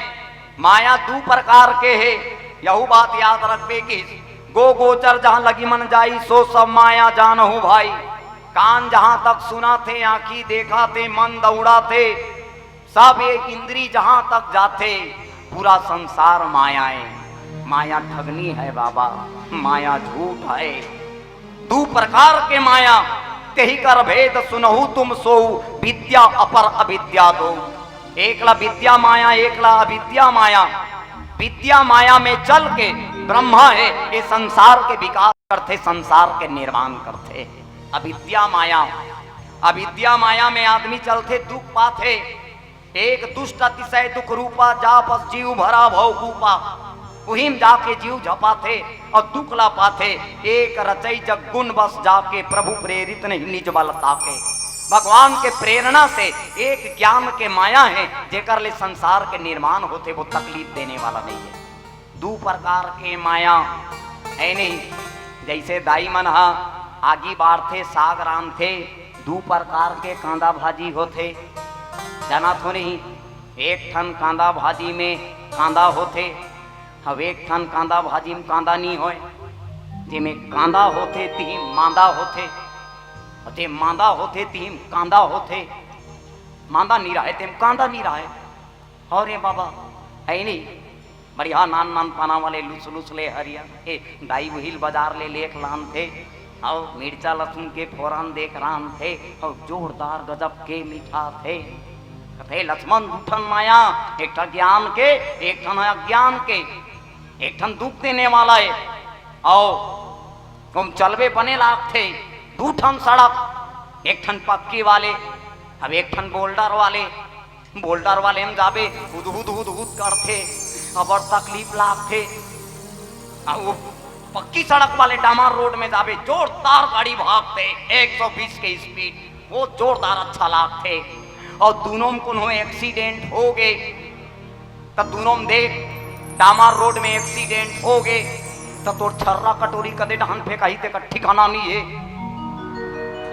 माया दू प्रकार के हे, यहू बात याद रखबे कि गो गोचर जहां लगी मन जाई, सो सब माया जानहु भाई। कान जहां तक सुनाथे, आंखी देखाथे, मन दौड़ाथे, सब ये इंद्री जहां तक जाथे, पूरा संसार माया हे। माया ठगनी हे बाबा, माया झूठ हे। दू प्रकार के माया, तेहि कर भेद सुनहु तुम सोऊ, विद्या अपर अविद्या दोऊ। एक ला विद्या माया, एक ला अविद्या माया। विद्या माया में चल के ब्रह्मा हे, ये संसार के विकास करथे, संसार के निर्माण करथे। अविद्या माया, अविद्या माया में आदमी चलथे, दुख पाथे। एक दुष्ट अतिशय दुख रूपा, जा पस जीव भरा भव कूपा। उही म जाके जीव झपाथे और दुख ला पाथे। एक रचई जग गुण बस, जाके प्रभु प्रेरित नहीं निज बल ताके। भगवान के प्रेरणा से एक ज्ञान के माया हे, जेकर ले संसार के निर्माण होथे, वो तकलीफ देने वाला नहीं हे। दू प्रकार के माया हे नहीं, जैसे दाई मन ह आगी बारथे, साग रांधथे, दू प्रकार के कांदा भाजी होथे, जानत हो नहीं? एक ठन कांदा भाजी में कांदा होथे, अब एक ठन कांदा भाजी में कांदा नी होय। जेमे कांदा होथे, तिही मांदा होथे, और जे मांदा होथे, तिही कांदा होथे। मांदा नी रहे, तेम कांदा नी रहे। अरे बाबा, हे नहीं? बढ़िया नान नान पाना वाले लुस लुस ले हरिया। ए, दाई उहिल बाजार ले लेख लानथे, अउ मिर्चा लहसुन के फोरन देख रांधथे, अउ जोरदार गजब के मीठा थे। कथे, "लक्ष्मण, दू ठन माया, एक ठन ज्ञान के, एक ठन अज्ञान के, एक ठन दुख देने वाला हे।" अउ तुम चलबे बने लागथे, दू ठन सड़क, एक ठन पक्की वाले, अब एक ठन बोल्डर वाले। बोल्डर वाले में जाबे, हुद हुद हुद हुद करथे, अबड़ तकलीफ लागथे। आ वो पक्की सड़क वाले डामर रोड में जाबे, जोरदार गाड़ी भागथे, एक सौ बीस के स्पीड, वो जोरदार अच्छा लागथे। और दोनों में कोनो एक्सीडेंट हो गे, त दोनों में देख, डामर रोड में एक्सीडेंट हो गे, त तोर छर्रा कटोरी कदे डहन फेंकाही, तेकर ठिकाना नहीं हे।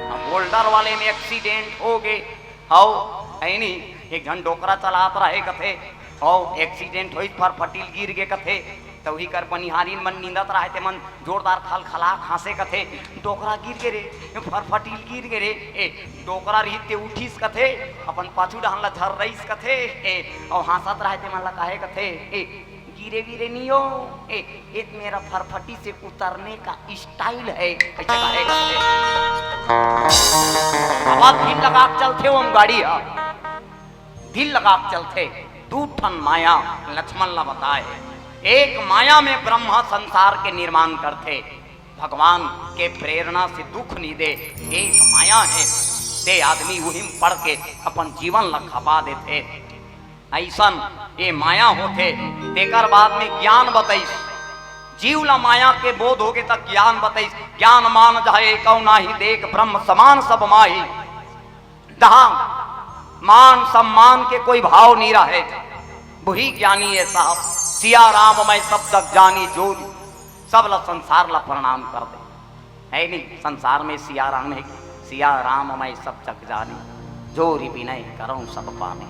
अब बोल्डर वाले में एक्सीडेंट हो गे, हव, हे नी? एक झन डोकरा चलात रहे कथे, हव, एक्सीडेंट होइस, फरफटील गिर गे कथे, त उही कर बनिहारिन मन निंदत रहे, ते मन जोरदार खलखला खांसे कथे, "डोकरा गिर गे रे, फरफटील गिर गे रे।" ए, डोकरा रहिस ते उठिस कथे, अपन पाछू डहन ला झर्रइस कथे, ए, अउ हांसत रहे, ते मन ला कहे कथे, ए, "गिरे विरे नियो, ए, ये मेरा फरफटी से उतरने का स्टाइल है," ऐसे कहे करथे। अब ढील लगा के चलथे, वो गाड़ी ह ढील लगा के चलथे। दू ठन माया लक्ष्मण ला बताए, एक माया में ब्रह्मा संसार के निर्माण करथे, भगवान के प्रेरणा से दुख नहीं दे, एक माया हे, ते आदमी उही में पड़ के अपन जीवन ला खपा देथे। अइसन ये माया होथे। तेकर बाद में ज्ञान बतइस, जीव ला माया के बोध होगे त ज्ञान बतइस, "ज्ञान मान जहाँ एकौ नाही, देख ब्रह्म समान सब माही।" जहाँ मान सम्मान के कोई भाव नहीं रहे, वही ज्ञानी है साहब। सिया राम मैं सब जग जानी जोरी, सब ला संसार ला प्रणाम कर दे। हे नहीं, संसार में सिया राम हे कि सिया राम मैं सब जग जानी। जोरि बिनय करौं सब पाने।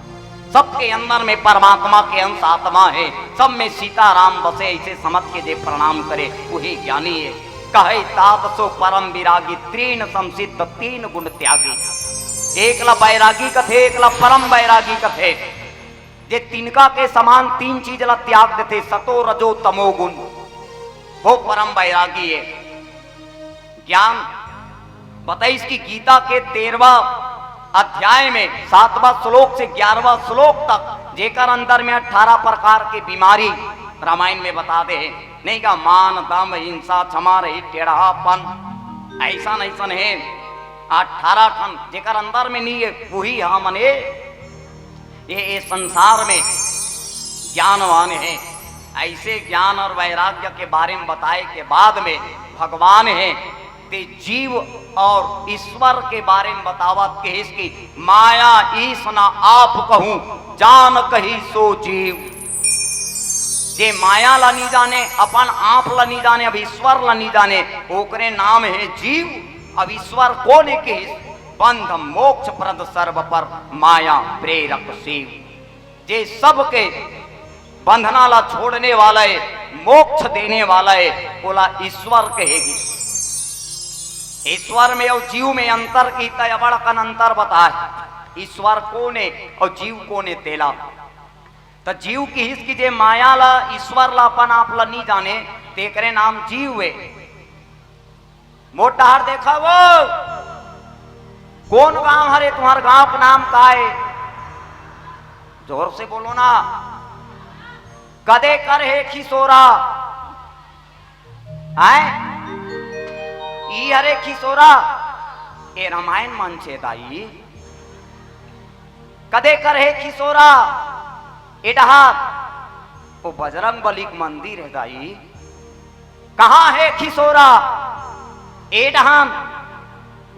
सबके अंदर में परमात्मा के अंश आत्मा हे, सब में सीताराम बसे, अइसे समझ के जे प्रणाम करे, उही ज्ञानी हे। कहै तात सो परम विरागी, तृण संसिद्ध तीन गुण त्यागी। एक ला बैरागी कथे, एक ला परम बैरागी कथे, जे तिनका के समान तीन चीज ला त्याग देथे, सतो रजो तमो गुण, वो परम बैरागी हे। ज्ञान बताइस कि गीता के तेरहवाँ अध्याय में सातवाँ श्लोक से ग्यारहवाँ श्लोक तक जेकर अंदर में अठारह प्रकार के बीमारी रामायण में बता दे हे। नहीं का मान, दम, हिंसा, क्षमा रहित, टेढ़ापन, अइसन अइसन हे अठारह ठन, जेकर अंदर में नहीं हे, वही हमन हे ये, ये संसार में ज्ञानवान हे। अइसे ज्ञान अउ वैराग्य के बारे में बताए के बाद में भगवान हे ते जीव अउ ईश्वर के बारे में बतावत कहिस कि माया ईश न आप कहूँ, जान कही सो जीव। जे माया ला नी जाने, अपन आप ला नी जाने, अब ईश्वर ला नी जाने, ओकरे नाम हे जीव। अब ईश्वर कोन हे कहिस? बंध मोक्ष प्रद सर्व पर, माया प्रेरक शिव। जे सबके बंधना ला छोड़ने वाला हे, मोक्ष देने वाला हे, ओला ईश्वर कहे गिस। ईश्वर में अउ जीव में अंतर कहिस त अब्बड़ अकन अंतर बताए। ईश्वर कोन हे अउ जीव कोन हे तेला। त जीव कहिस कि जे माया ला, ईश्वर ला, अपन आप ला नी जाने, तेकरे नाम जीव हे। मोर डहर देखा वो, कोन गांव हरे? तुम्हार गांव के नाम का हे? जोर से बोलो ना। कदे कर हे खिसोरा? आय, ई हरे खिसोरा? ए रामायण मंच हे दाई। कदे कर हे खिसोरा? ए डहर, ओ बजरंग बली के मंदिर हे दाई। कहाँ हे खिसोरा? ए डहन,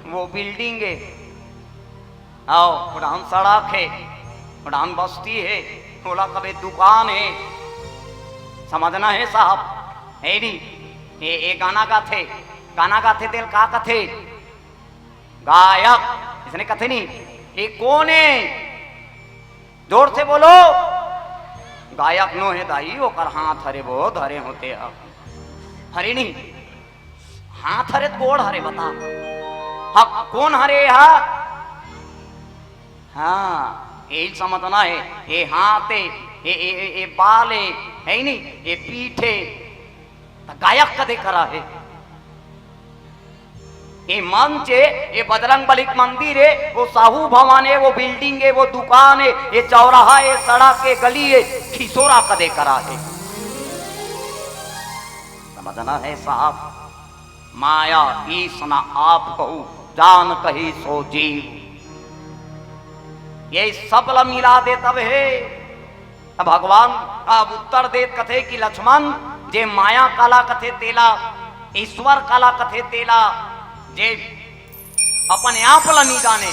वो building हे। अउ, ओ डहन सड़क हे, ओ डहन बस्ती हे, ओला कबे दुकान हे। समझना हे साहब, हे नी? ए, ए गाना गाथे, गाना गाथे तेला का कथे? गायक, इसने कथे नी, ए कोन हे? जोर से बोलो। गायक नो हे दाई, ओकर हाथ हरे वो धरे होते ह। हरे नी, हाथ हरे त गोड़ हरे बता। हा, कोन हरे हा? हाँ, यही समझना हे। ए हाथ हे, ए, ए, ए, ए बाल हे, हे नी? ए पीठ हे। त गायक कदे करा हे? ए मंच हे, ए बजरंग बली के मंदिर हे, वो साहू भवन हे, वो building हे, वो दुकान हे, ए चौराहा हे, सड़क हे, गली हे, खिसोरा कदे करा हे? समझना हे साहब, माया ईश न आप कहूँ, जान कही सो जीव। ये सब ला मिला दे तब हे। त भगवान अब उत्तर देत कथे कि लक्ष्मण, जे माया काला कथे तेला, ईश्वर काला कथे तेला, जे अपने आप ला नी जाने,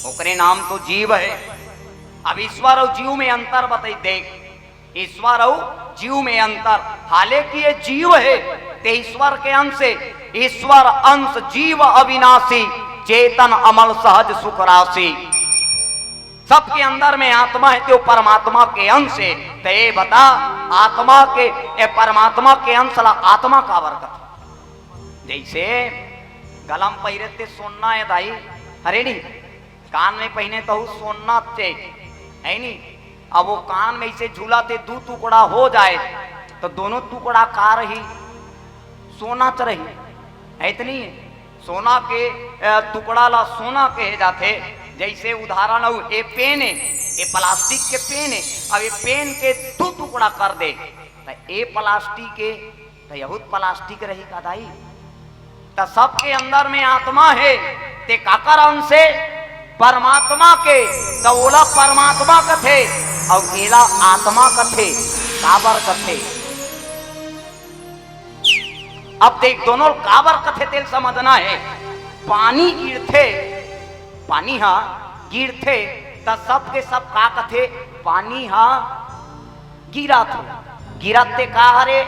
ओकरे नाम तो जीव हे। अब ईश्वर अउ जीव में अंतर बताई। देख, ईश्वर अउ जीव में अंतर। हालांकि ये जीव हे, ते ईश्वर के अंश हे। ईश्वर अंश जीव अविनाशी, चेतन अमल सहज सुख राशि। सबके अंदर में आत्मा हे, ते वो परमात्मा के अंश हे। त ये बता, आत्मा के, ए परमात्मा के अंश ला आत्मा काबर कथे? जैसे गला म पहिरे ते सोना हे दाई, हरे नी? कान में पहिने तहू सोना चे, हे नी? अब वो कान में इसे झूला ते दू टुकड़ा हो जाए, त दोनों टुकड़ा का रही? सोना च रही, हे त नी? सोना के, अ, टुकड़ा ला सोना कहे जाथे। जैसे उदाहरण अउ ए पेन हे, ए plastic के पेन हे, अब ए पेन के दू टुकड़ा कर दे, त ए plastic के त यहूत plastic रही का दाई? त सबके अंदर में आत्मा हे, ते काकर अंश हे? परमात्मा के। त ओला परमात्मा कथे, अउ एला आत्मा कथे। काबर कथे? अब देख, दोनों काबर कथे तेल समझना हे। पानी गिरथे, पानी हा गिरथे, त सबके सब का कथे? पानी हा गिरत हे। गिरत ते का हरे?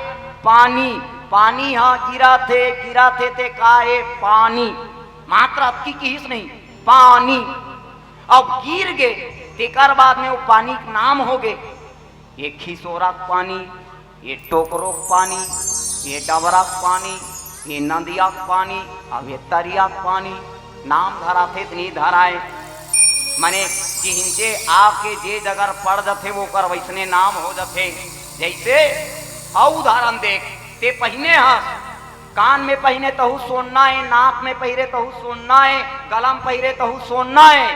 पानी। पानी ह गिरत हे, गिरत हे ते का हे? पानी। मात्रा अतकी किहिस नहीं, पानी। अब गिर गे, तेकर बाद में वो पानी के नाम हो गे, ये खिसोरा के पानी, ये टोकरो के पानी, ये डबरा के पानी, ये नदिया के पानी, अब ये तरिया के पानी। नाम धराथे त नहीं धराए, माने जिहिंचे आके जे जगह पड़ जथे, वो कर वैसने नाम हो जथे। जैसे अउ उदाहरण देख, ते पहिने ह, कान में पहिने तहू सोना है, नाक में पहिरे तहू सोना है, गला में पहिरे तहू सोना है,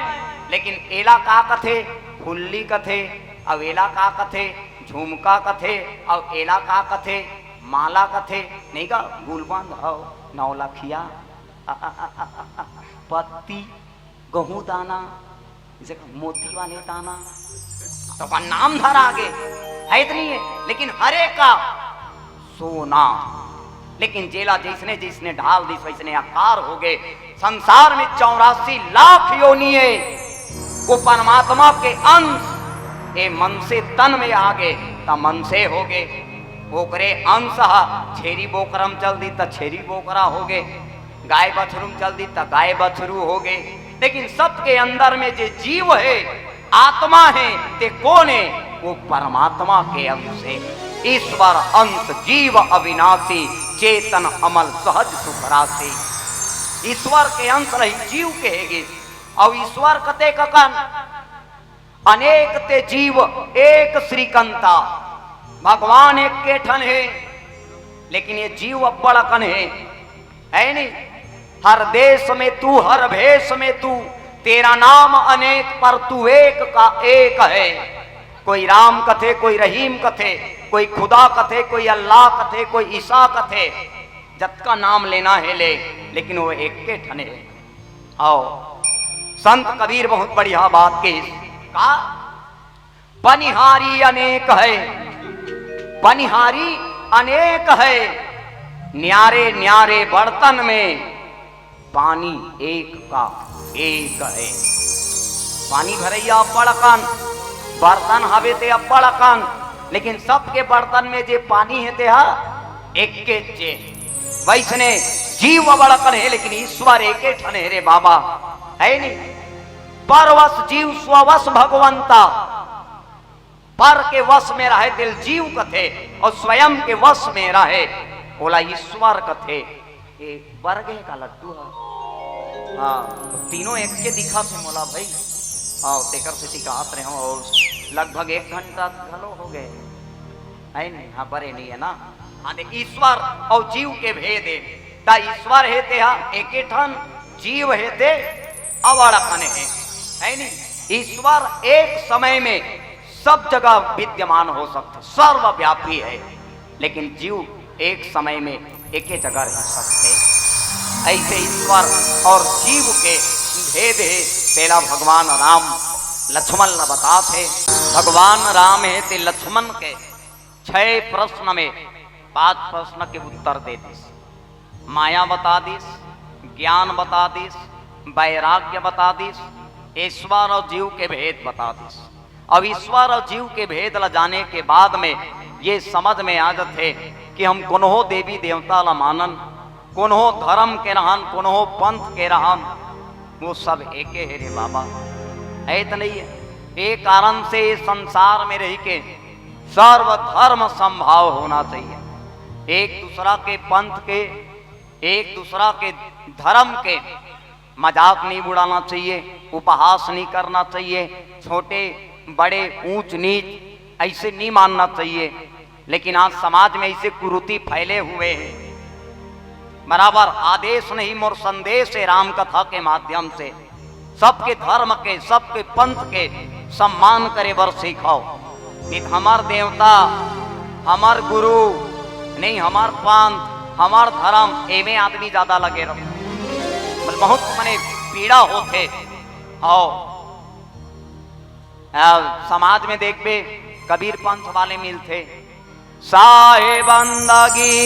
लेकिन एला का कथे? फुल्ली कथे। अब एला का कथे? झुमका कथे। अब एला का कथे? माला कथे। नहीं का? गुलबंद हो, नौलखिया, पत्ती, गहूं दाना, जैसे मोती वाले दाना, तो ओकर नाम धरा गे, है त नहीं है? लेकिन हरे का सोना, लेकिन जेला जैसने जैसने ढाल दिस वैसने आकार हो गे। संसार में चौरासी लाख योनि है, वो परमात्मा के अंश ए मनसे तन में आ गे, त मनसे हो गे। ओकरे अंश ह छेरी बोकरा में चल दी, त छेरी बोकरा हो गे। गाय बछरू में चल दी, त गाय बछरू हो गे। लेकिन सबके अंदर में जे जीव है, आत्मा है, ते कोन है? वो परमात्मा के अंश है। ईश्वर अंश जीव अविनाशी, चेतन अमल सहज सुख राशि। ईश्वर के अंश रही जीव के हे गे। अउ ईश्वर कते ककन? अनेक ते जीव एक श्रीकंता। भगवान एक के ठन हे, लेकिन ये जीव अब्बड़ अकन हे, है नहीं? हर देश में तू, हर भेष में तू, तेरा नाम अनेक पर तू एक का एक है। कोई राम कथे, कोई रहीम कथे, कोई खुदा कथे, कोई अल्लाह कथे, कोई ईसा कथे, जतका नाम लेना है ले, लेकिन वो एक के ठने है। आओ, संत कबीर बहुत बढ़िया बात कही का, बनिहारी अनेक है, बनिहारी अनेक है, न्यारे न्यारे बर्तन में पानी एक का एक है। पानी भरैया अब्बड़ अकन, बर्तन हवे ते अब्बड़ अकन, लेकिन सबके बर्तन में जे पानी हे ते हा एक के चे। वैसने जीव अब्बड़ अकन हे, लेकिन ईश्वर एके ठन हे रे बाबा, है नहीं? परवश जीव स्ववश भगवंता। पर के वश में रहे तेला जीव कथे, अउ स्वयं के वश में रहे ओला ईश्वर कथे। ये बर गे का लड्डू ह? हाँ, तीनों एक के दिखा थे मोला भाई। हाँ, तेकर सेती कहत रहे हो, अउ लगभग एक घंटा घलो हो गए। है नहीं? हाँ, बरे नहीं है ना? हाँ, देख, ईश्वर अउ जीव के भेद है। त ईश्वर हे ते हा एके ठन, जीव हे ते अब्बड़ अकन हे, है नहीं? ईश्वर एक समय में सब जगह विद्यमान हो सकथे, सर्वव्यापी है, लेकिन जीव एक समय में एके जगह रह सकथे। ऐसे ईश्वर अउ जीव के भेद हे, तेला भगवान राम लक्ष्मण ला बतात हे। भगवान राम हे ते लक्ष्मण के छह प्रश्न में पांच प्रश्न के उत्तर दे दिस। माया बता दिस, ज्ञान बता दिस, वैराग्य बता दिस, ईश्वर अउ जीव के भेद बता दिस। अब ईश्वर अउ जीव के भेद ला जाने के बाद में ये समझ में आ जथे कि हम कोनो देवी देवता ला मानन, कोनो धर्म के रहन, कोनो पंथ के रहन, वो सब एके हे रे बाबा, है त नहीं है? ए कारण से ये संसार में रही के सर्व धर्म संभाव होना चाहिए। एक दूसरा के पंथ के, एक दूसरा के धर्म के मजाक नहीं उड़ाना चाहिए, उपहास नहीं करना चाहिए, छोटे बड़े ऊंच नीच ऐसे नहीं मानना चाहिए। लेकिन आज समाज में ऐसे कुरीति फैले हुए हैं। बराबर आदेश नहीं, मोर संदेश है राम कथा के माध्यम से। सबके धर्म के, सबके पंथ के सम्मान करे बर सीखव। नहीं त हमर देवता, हमर गुरु, नहीं हमर पंथ, हमर धर्म, एमे आदमी ज्यादा लगे रहो। मतलब बहुत मने पीड़ा होथे। आओ, आ, समाज में देखबे, कबीर पंथ वाले मिलथे, साहेबंदगी।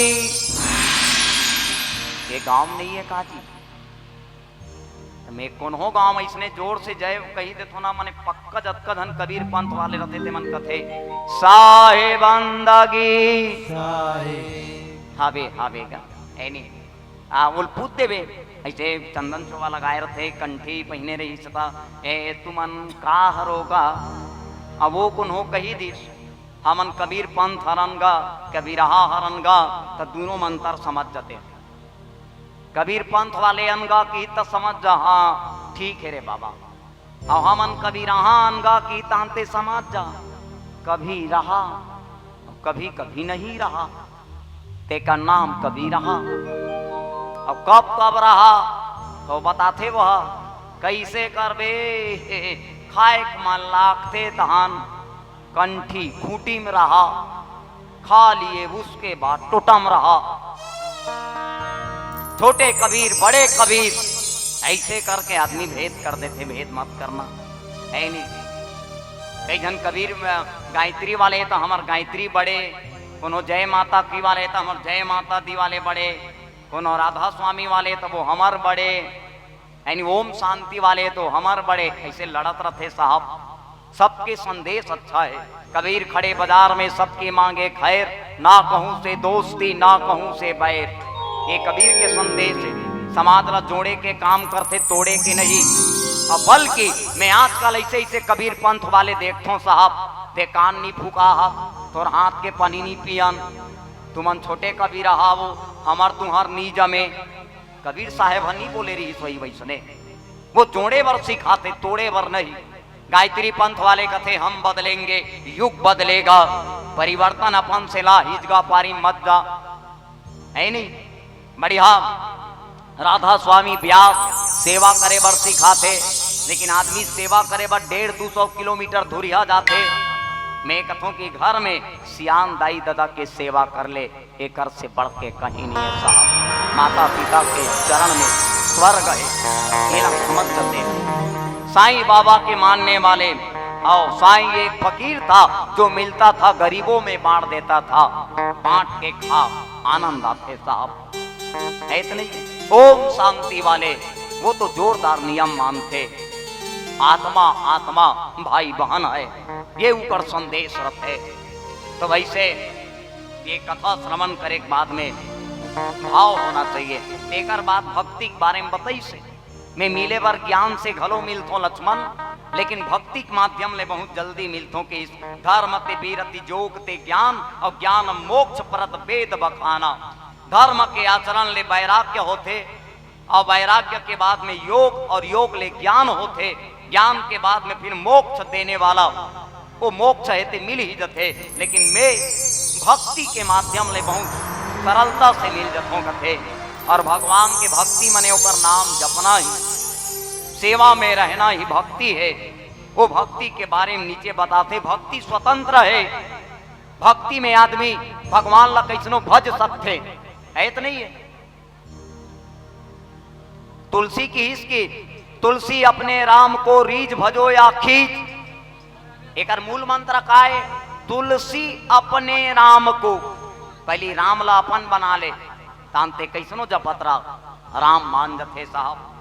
ये गांव नहीं है का जी? मैं कोनो गांव इसने जोर से जय कही देथो ना, मने पक्का जतका झन कबीर पंथ वाले रहते ते मन कथे, साहेबंदगी। साहेब। हावे, हावे गा, ऐनी। आ, ओल पूछ देबे, ऐसे चंदन चोवा लगाए रथे, कंठी पहिने रहिस त, "ए, तुमन का हरो गा?" अब वो कोनो कही दिस, "हमन कबीर पंथ हरन गा, कबीरहा हरन गा," त दूनों म अंतर समझ जथे। कबीर पंथ वाले अन गा किही त समझ जा, "हाँ, ठीक हे रे बाबा।" अउ हमन कबीरहा अन गा किही त अंते समझ जा, "कभी रहा, कभी, कभी नहीं रहा।" तेकर नाम कबीरहा। अउ कब कब रहा, त बताथे वह, "कइसे करबे, खाएक मन लागथे तहन कंठी खूंटी म रहा, खा लिए उसके बाद टोटा म रहा।" छोटे कबीर, बड़े कबीर, ऐसे करके आदमी भेद कर देथे, भेद मत करना, हे नहीं? कई झन कबीर म-, गायत्री वाले त हमर गायत्री बड़े, कोनो जय माता की वाले त हमर जय माता दी वाले बड़े, कोनो राधा स्वामी वाले त वो हमर बड़े, यानी ओम शांति वाले तो हमर बड़े, ऐसे लड़त रथे साहब। सबके संदेश अच्छा हे। कबीर खड़े बाजार में सबके मांगे खैर, ना कहूं से दोस्ती, ना कहूं से बैर। ये कबीर के संदेश हे। समाज ला जोड़े के काम करथे, तोड़े के नहीं। अउ बल्कि मैं आजकल ऐसे, ऐसे कबीर पंथ वाले देखथों साहब, ते कान नी फुका हा, तोर हाथ के पानी नी पियन, तुमन छोटे कबीरहा वो, हमर तुंहर नी जमे। कबीर साहेब ह नी बोले रहिस होही वैसने। वो जोड़े बर सिखाथे, तोड़े बर नहीं। गायत्री पंथ वाले कथे, "हम बदलेंगे, युग बदलेगा, परिवर्तन अपन से ला, हिचगा पारी मत जा।" हे नहीं? बढ़िया। राधा स्वामी ब्यास सेवा करे बर सिखाथे, लेकिन आदमी सेवा करे बर डेढ़ दू सौ किलोमीटर दूरिहा जाथे। मैं कथों कि घर में सियान दाई ददा के सेवा कर ले, एकर से बढ़ के कहीं नहीं है साहब। माता पिता के चरण में स्वर्ग है, ये ना समझ सकते हैं। साईं बाबा के मानने वाले, और साईं एक फकीर था जो मिलता था गरीबों में बांट देता था, बांट के खा, आनंद आथे साहब। है तो नहीं? ओम शांति वाले, वो तो जोरदार नियम मानथे, आत्मा आत्मा भाई बहन है, ये ऊपर संदेश रथे। तो वैसे ये कथा श्रवण करे के बाद में भाव होना चाहिए। तेकर बाद भक्ति के बारे में बताइसे, मैं मिले बर ज्ञान से घलो मिलथों लक्ष्मण, लेकिन भक्ति के माध्यम ले बहुत जल्दी मिलथों कि इस धर्म ते बीरति, जोग ते ज्ञान और ज्ञान मोक्ष प्रद वेद बखाना। धर्म के आचरण ले वैराग्य होथे और वैराग्य के बाद में योग और योग ले ज्ञान होथे, ज्ञान के बाद में फिर मोक्ष देने वाला वो मोक्ष हे ते मिल ही जथे, लेकिन मैं भक्ति के माध्यम ले बहुत सरलता से मिल जथों कथे। और भगवान के भक्ति मने ओकर नाम जपना ही, सेवा में रहना ही भक्ति है। वो भक्ति के बारे में नीचे बताथे, भक्ति स्वतंत्र है। भक्ति में आदमी भगवान ला कैसनो भज सकथे, है तो नहीं है? तुलसी किहिस कि, "तुलसी अपने राम को रीझ भजो या खींच।" एकर मूल मंत्र का है? तुलसी अपने राम को, पहली राम ला अपन बना ले, तान ते कैसनो जपत रह, राम मान जथे साहब।